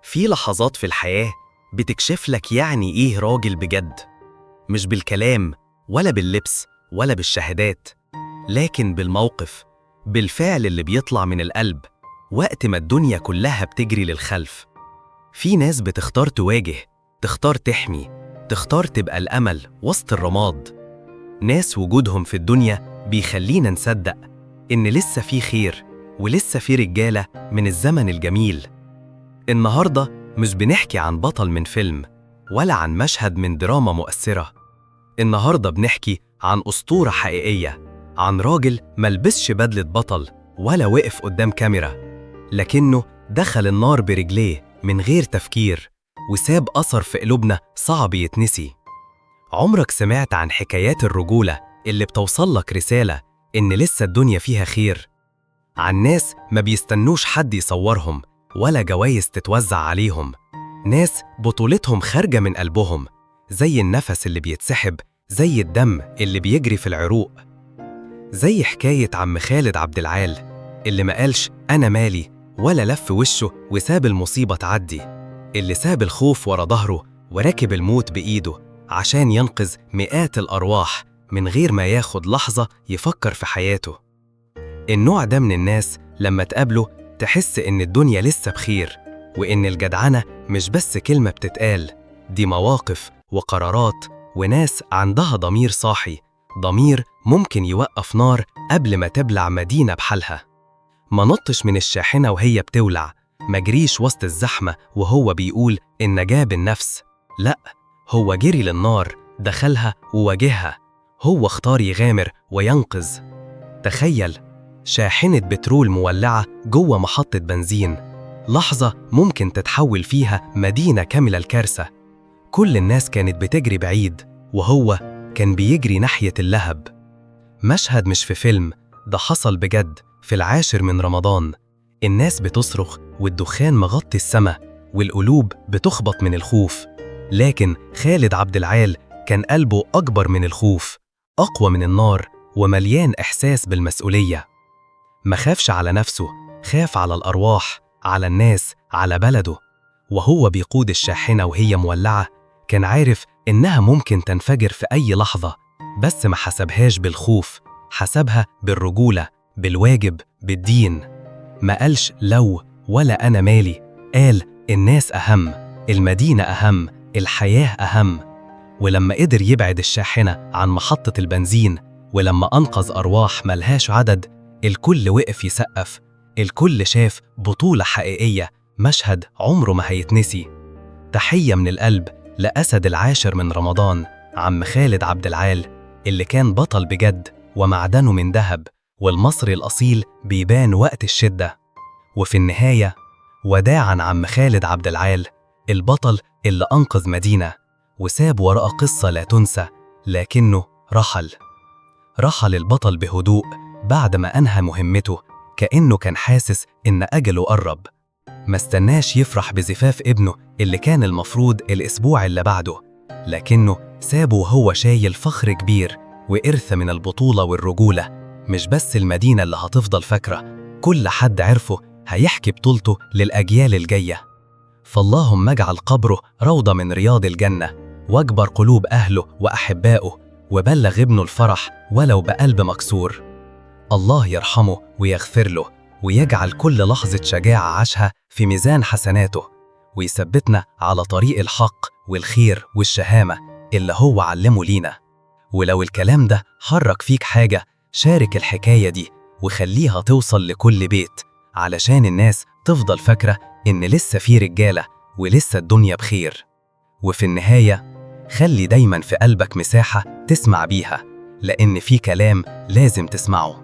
في لحظات في الحياة بتكشف لك يعني إيه راجل بجد، مش بالكلام ولا باللبس ولا بالشهادات، لكن بالموقف، بالفعل اللي بيطلع من القلب وقت ما الدنيا كلها بتجري للخلف. في ناس بتختار تواجه، تختار تحمي، تختار تبقى الأمل وسط الرماد. ناس وجودهم في الدنيا بيخلينا نصدق إن لسه في خير ولسه في رجالة من الزمن الجميل. النهاردة مش بنحكي عن بطل من فيلم ولا عن مشهد من دراما مؤثرة. النهاردة بنحكي عن أسطورة حقيقية، عن راجل ملبسش بدلة بطل ولا وقف قدام كاميرا، لكنه دخل النار برجليه من غير تفكير وساب أثر في قلوبنا صعب يتنسي. عمرك سمعت عن حكايات الرجولة اللي بتوصلك رسالة إن لسه الدنيا فيها خير؟ عن ناس ما بيستنوش حد يصورهم ولا جوايز تتوزع عليهم، ناس بطولتهم خارجة من قلبهم زي النفس اللي بيتسحب، زي الدم اللي بيجري في العروق. زي حكاية عم خالد عبد العال اللي ما قالش أنا مالي ولا لف وشه وساب المصيبة تعدي، اللي ساب الخوف ورا ظهره وركب الموت بإيده عشان ينقذ مئات الأرواح من غير ما ياخد لحظة يفكر في حياته. النوع ده من الناس لما تقابله تحس إن الدنيا لسه بخير، وإن الجدعنة مش بس كلمة بتتقال، دي مواقف وقرارات وناس عندها ضمير صاحي، ضمير ممكن يوقف نار قبل ما تبلع مدينة بحالها. ما نطش من الشاحنة وهي بتولع، ما جريش وسط الزحمة وهو بيقول النجاة بالنفس، لأ، هو جري للنار، دخلها وواجهها، هو اختار يغامر وينقذ. تخيل شاحنة بترول مولعة جوه محطة بنزين، لحظة ممكن تتحول فيها مدينة كاملة الكارثة. كل الناس كانت بتجري بعيد وهو كان بيجري ناحية اللهب. مشهد مش في فيلم، ده حصل بجد في 10 من رمضان. الناس بتصرخ والدخان مغطي السما والقلوب بتخبط من الخوف، لكن خالد عبد العال كان قلبه أكبر من الخوف، أقوى من النار، ومليان إحساس بالمسؤولية. ما خافش على نفسه، خاف على الأرواح، على الناس، على بلده. وهو بيقود الشاحنة وهي مولعة كان عارف إنها ممكن تنفجر في أي لحظة، بس ما حسبهاش بالخوف، حسبها بالرجولة، بالواجب، بالدين. ما قالش لو ولا أنا مالي، قال الناس أهم، المدينة أهم، الحياة أهم. ولما قدر يبعد الشاحنة عن محطة البنزين، ولما أنقذ أرواح ملهاش عدد، الكل وقف يسقف، الكل شاف بطولة حقيقية، مشهد عمره ما هيتنسي. تحية من القلب لأسد 10 من رمضان، عم خالد عبد العال، اللي كان بطل بجد ومعدنه من ذهب، والمصري الأصيل بيبان وقت الشدة. وفي النهاية، وداعاً عم خالد عبد العال، البطل اللي أنقذ مدينة وساب وراء قصة لا تنسى، لكنه رحل. رحل البطل بهدوء بعد ما أنهى مهمته، كأنه كان حاسس إن أجله قرب. ما استناش يفرح بزفاف ابنه اللي كان المفروض الأسبوع اللي بعده، لكنه سابه وهو شايل فخر كبير وإرث من البطولة والرجولة. مش بس المدينة اللي هتفضل فاكرة، كل حد عرفه هيحكي بطولته للأجيال الجاية. فاللهم اجعل قبره روضة من رياض الجنة، واجبر قلوب أهله وأحبائه، وبلغ ابنه الفرح ولو بقلب مكسور. الله يرحمه ويغفر له، ويجعل كل لحظة شجاعة عاشها في ميزان حسناته، ويثبتنا على طريق الحق والخير والشهامة اللي هو علمه لينا. ولو الكلام ده حرك فيك حاجة، شارك الحكاية دي وخليها توصل لكل بيت، علشان الناس تفضل فاكرة إن لسه في رجالة ولسه الدنيا بخير. وفي النهاية، خلي دايما في قلبك مساحة تسمع بيها، لأن في كلام لازم تسمعه.